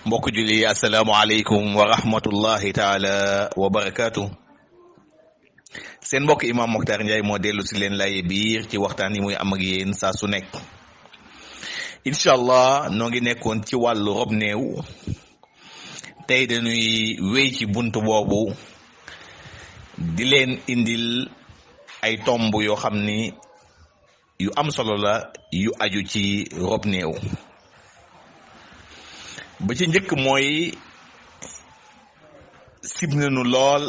mbokk julli asalaamaaleykum wa rahmatullahi taala wa barakaatu. Seen mbokk Imam Mokhtar Ndiaye moo dellu si leen lay biir ci waxtaan yi muy am ak yéen saa su nekk. incha allah noo ngi nekkoon ci wàllu rob néew tey dañuy wéy ci buntu boobu di leen indil ay tomb yoo xam ni yu am solo la yu aju ci rob néew. ba ci njëkk mooy sib nañu lool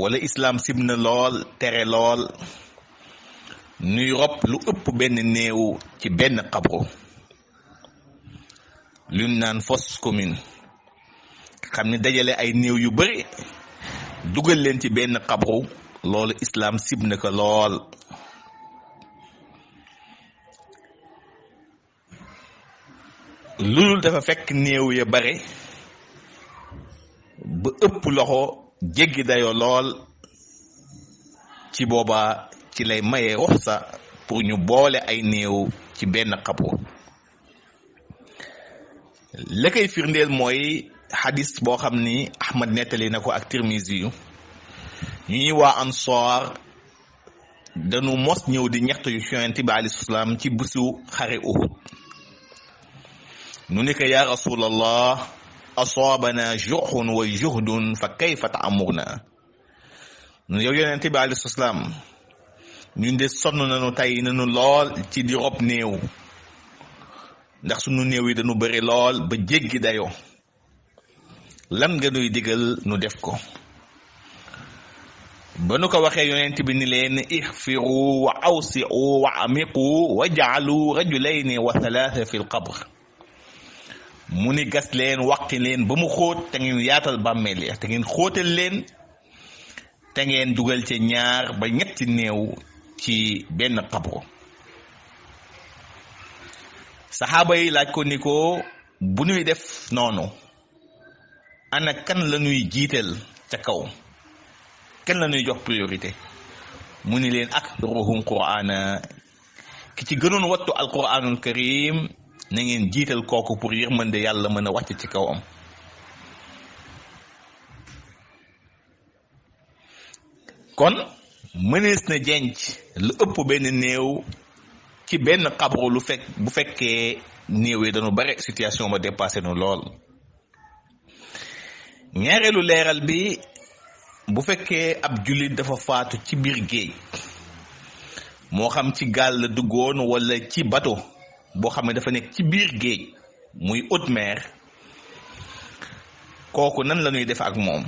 wala islaam sib na lool tere lool nuy rob lu ëpp benn néew ci benn xabru lu ñu naan fosse commune, xam ni dajale ay néew yu bari dugal leen ci benn xabru, loolu islaam sib na ko lool. loolu dafa fekk néew ya bare ba ëpp loxo jéggi dayoo lool, ci boobaa ci lay maye ruxsa pour ñu boole ay néew ci benn xabru. la koy firndeel mooy xadis boo xam ni Ahmad nettali na ko ak Tirmizi yu ñu ñuy waa Ansaar dañu mos ñëw di ñaxtu yu Yonent bi alayhi salaam ci bisu xare Uhud. nu ni ko yaa rasulallah asaabana juxun wa juhdun fa kayfa ta'muruna. nu yow Yonent bi alayhi salaam ñun de sonn nañu tey nañu lool ci di rob néew, ndax sunu néew yi dañu bëri lool ba jéggi dayoo, lan nga nuy digal nu def ko. ba nu ko waxee Yonent bi ni leen ixfiru wa awsi'u wa amiqu wa ja'alu rajulayni wa thalatha fi l-qabr. mu ni gas leen waqi leen ba mu xóot te ngeen yaatal bàmmeel ya te ngeen xóotal leen te ngeen dugal ca 2 ba 3 néew ci benn xabru. saxaaba yi laaj ko ni ko bu ñuy def noonu ana kan la ñuy jiital ca kaw, kan la ñuy jox priorité. mu ni leen aktharuhum qur'ana, ki ci gënoon wattu alquranul karim na ngeen jiital kooku pour yërmande yàlla mën a wàcc ci kawam. kon mënees na jenc lu ëpp benn néew ci benn xabru bu fekkee néew yi dañu bare, situation ba dépassé nu lool. ñaareelu leeral bi, bu fekkee ab jullit dafa faatu ci biir géej, moo xam ci gaal la duggoon wala ci bateau boo xam ne dafa nekk ci biir géej muy haute mer, kooku nan la ñuy def ak moom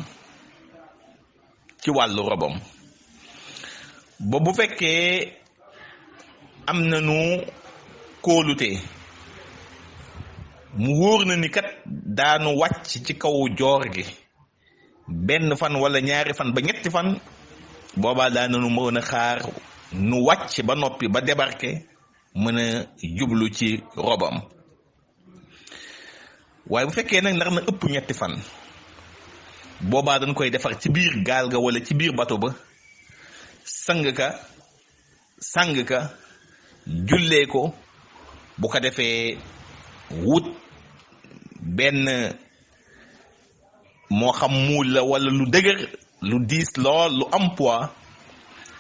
ci wàllu robam. ba bu fekkee am nañu kóolute, mu wóor na ni kat daanu wàcc ci kaw joor gi benn fan wala 2 fan ba 3 fan, boobaa daa nañu mën a xaar nu wàcc ba noppi ba débarquer mën a jublu ci robam. waaye bu fekkee nag nar na ëpp 3 fan, boobaa dañ koy defar ci biir gaal ga wala ci biir bato ba, sang ka jullee ko, bu ko defee wut benn moo xam muul la wala lu dëgër lu diis lool lu am poids,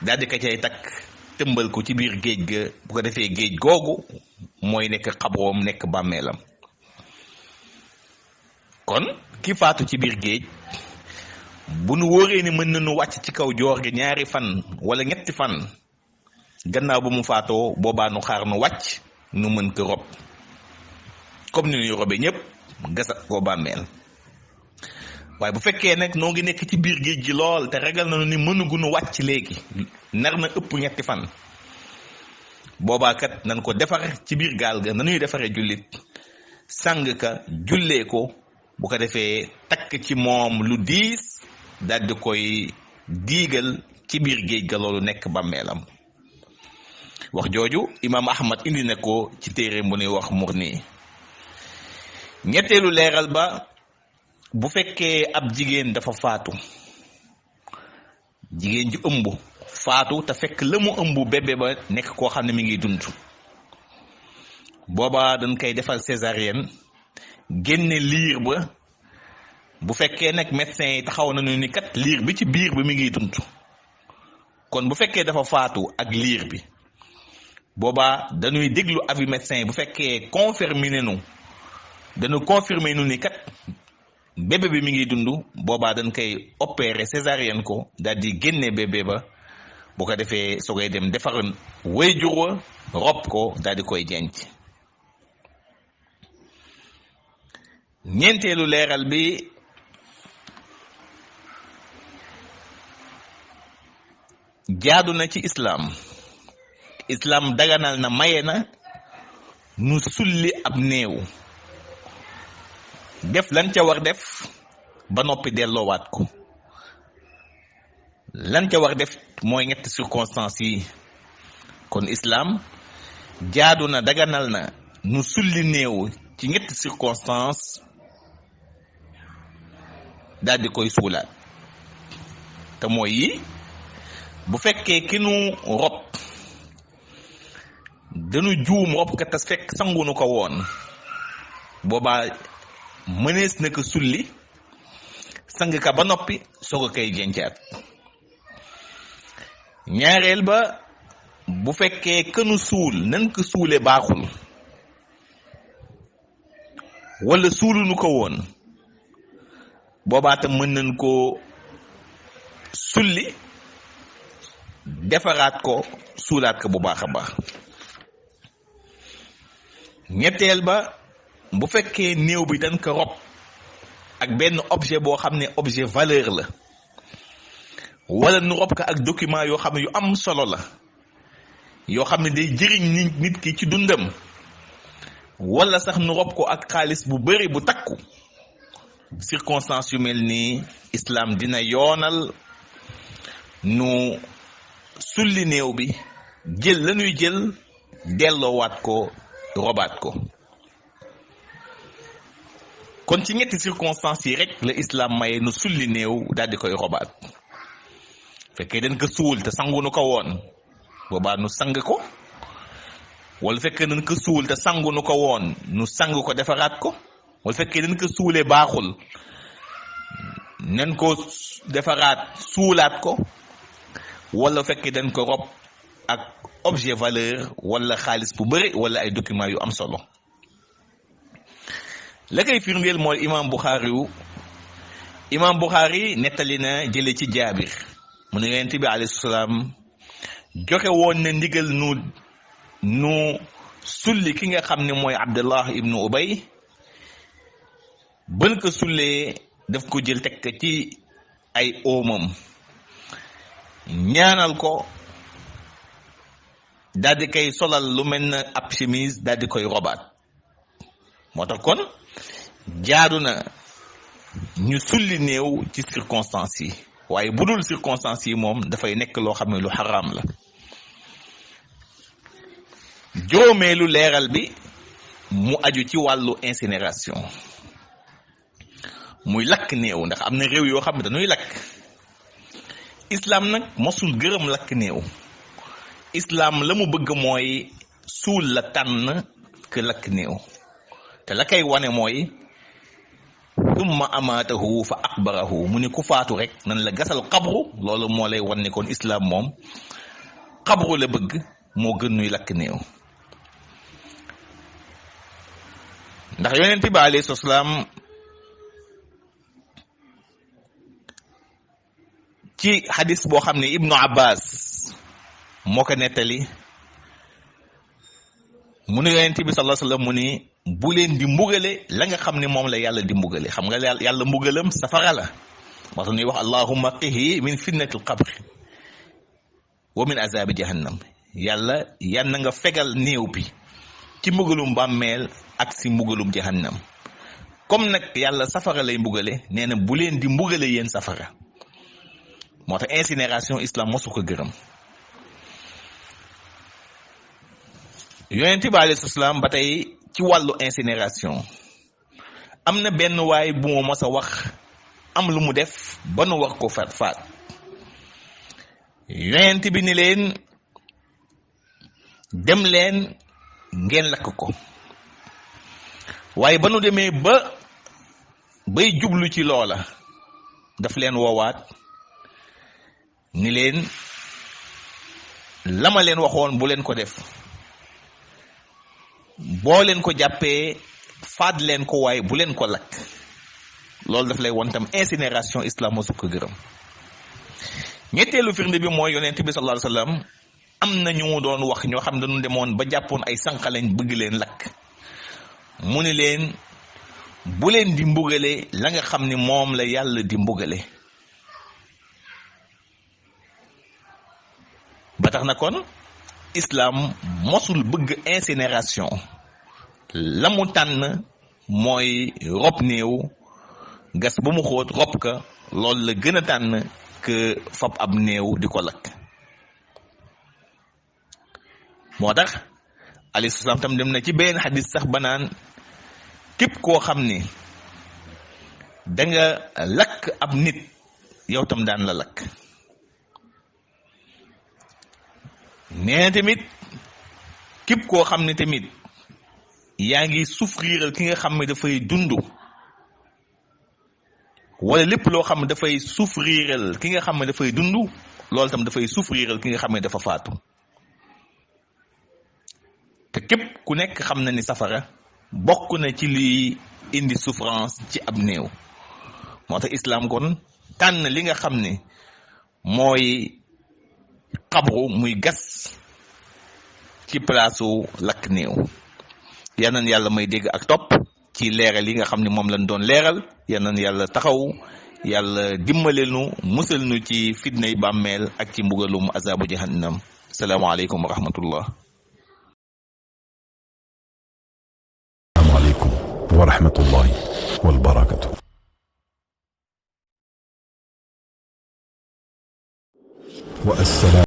daal di ko cay takk tëmbal ko ci biir géej ga. bu ko defee géej googu mooy nekk xabroom, nekk bàmmeelam. kon ki faatu ci biir géej, bu nu wóoree ni mën nañu wàcc ci kaw joor gi 2 fan wala 3 fan gannaaw ba mu faatoo, boobaa nu xaar nu wàcc nu mën ko rob comme ni ñuy robe ñëpp, gasat koo bàmmeel. waaye bu fekkee nag noo ngi nekk ci biir géej gi lool te ragal nañu ni mënuguñu wàcc léegi, nar na ëpp 3 fan, boobaa kat nan ko defar ci biir gaal ga nanuy defaree jullit, sang ka jullee ko, bu ko defee takk ci moom lu diis, daal di koy diigal ci biir géej ga, loolu nekk bàmmeelam. wax jooju imaam Ahmad indi na ko ci téere bu ñuy wax Mughni. ñetteelu leeral ba, bu fekkee ab jigéen dafa faatu, jigéen ju ëmb faatu te fekk la mu ëmb bébé ba nekk koo xam ne mi ngi dund, boobaa dañ koy defal césarienne génne liir ba bu fekkee nag médecin yi taxaw nañu ni kat liir bi ci biir bi mi ngi dund kon bu fekkee dafa faatu ak liir bi boobaa dañuy déglu avis médecin yi bu fekkee confirmé nañu dañu confirmé nu ni kat bébé bi mi ngi dund boobaa dañ koy opérer césarienne ko daal di génne bébé ba bu ko defee soo koy dem defar waajur wa rob ko daal di koy jenc ñeenteelu leeral bi jaadu na ci islam daganal na maye na nu sulli ab néew def lan ca war def ba noppi delloowaat ko lan ca war def mooy ñetti circonstances yi kon islam jaadu na daganal na nu sulli néew ci ñetti circonstances daal di koy suulaat te mooy yi bu fekkee ki nu rob dañu juum rob ka tas fekk sangunu ko woon boobaa mënees na ko sulli sang ka ba noppi soo ko koy jencaat ñaareel ba bu fekkee kënu suul nan ko suule baaxul wala suulunu ko woon boobaa tam mën nañ ko sulli defaraat ko suulaat ko bu baax a baax ñetteel ba bu fekkee néew bi dañ ko rob ak benn objet boo xam ne objet valeur la wala nu rob ko ak document yoo xam ne yu am solo la yoo xam ne day jëriñ nit ki ci dundam wala sax nu rob ko ak xaalis bu bari bu takku circonstance yu mel nii islam dina yoonal nu sulli néew bi jël lañuy jël delloowaat ko robaat ko kon ci ñetti circonstances yi rek la islam maye nu sulli néew daal di koy robaat fekkee dañ ko suul te sangunu ko woon boobaa nu sang ko wala fekkee dañ ko suul te sangunu ko woon nu sang ko defaraat ko wala fekkee dañ ko suulee baaxul nen ko defaraat suulaat ko wala fekkee dañ ko rob ak objet valeur wala xaalis bu bëri wala ay documents yu am solo la koy firndeel mooy imam Bukhari nettali na jële ci Jaabir mu ne Yonent bi alayhi salaam joxe woon na ndigal nu sulli ki nga xam ne mooy Abdullah ibnu Ubay bën ko sullee daf ko jël teg ko ci ay oomam ñaanal ko daal di koy solal lu mel na ab chemise daal di koy robaat moo tax kon jaadu na ñu sulli néew ci circonstances yi waaye bu dul circonstances yi moom dafay nekk loo xam ne lu xaraam la juróomeelu leeral bi mu aju ci wàllu incinération muy lakk néew ndax am na réew yoo xam ne dañuy lakk islam nag mosul gërëm lakk néew islam la mu bëgg mooy suul la tànn ke lakk néew te la koy wane mooy summa amaatahu fa aqbarahu mu ni ku faatu rek nan la gasal xabru loolu moo lay wan ne kon islam moom xabru la bëgg moo gën nuy lakk néew ndax yonent bi alayhi salaam ci hadis boo xam ne Ibnu Abbas moo ko nettali mu ne yonent bi sallallahu alayhi wasallam mu ni bu leen di mbugale la nga xam ne moom la yàlla di mbugale xam nga yàlla mbugalam safara la moo tax ñuy wax allahumma qihi min fitnatil qabr wa min azabi jahannam yàlla yan na nga fegal néew bi ci mbugalum bàmmeel ak si mbugalum jahannam comme nag yàlla safara lay mbugale nee na bu leen di mbugale yéen safara moo tax incinération islam mosu ko gërëm yonent bi alayhi salaam ba tey ci wàllu incinération am na benn waay bu ma mos a wax am lu mu def ba nu wax ko faat yonent bi ni leen dem leen ngeen lakk ko waaye ba nu demee bay jublu ci loola daf leen woowaat ni leen la ma leen waxoon bu leen ko def, boo leen ko jàppee faat leen ko waaye bu leen ko lakk. loolu daf lay won tam incinération islam mosu ko gërëm. ñetteelu firnde bi mooy yonent bi sallallahu alayhi wasallam am na ñu mu doon wax ñoo xam dañu demoon ba jàppoon ay sànqalañ bëgg leen lakk, mu ni leen bu leen di mbugale la nga xam ni moom la yàlla di mbugale. ba tax na kon islam mosul bëgg incinération, la mu tànn mooy rob néew, gas ba mu xóot rob ka, loolu la gën a tànn que fab ab néew di ko lakk. moo tax alayhi salaam tam dem na ci benn xadis sax ba naan képp koo xam ni danga lakk ab nit yow tam daan la lakk. nee na tamit képp koo xam ne tamit yaa ngi souffriral ki nga xam ne dafay dund, wala lépp loo xam ne dafay souffriral ki nga xam ne dafay dund, loolu tam dafay souffriral ki nga xam ne dafa faatu. te képp ku nekk xam na ni safara bokk na ci liy indi souffrance ci ab néew. moo tax islam kon tànn li nga xam ne mooy xabru muy gas ci palaasu lakk néew. yal na yàlla may dégg ak topp ci leeral yi nga xam ne moom lañ doon leeral. yal na yàlla taxaw, yàlla dimbale nu, musal nu ci fitnay bàmmeel ak ci mbugalum azabu jahannam. salaamaaleykum wa rahmatullah. asalaamaaleykum wa rahmatullahi wal barakatuh. wa asalaam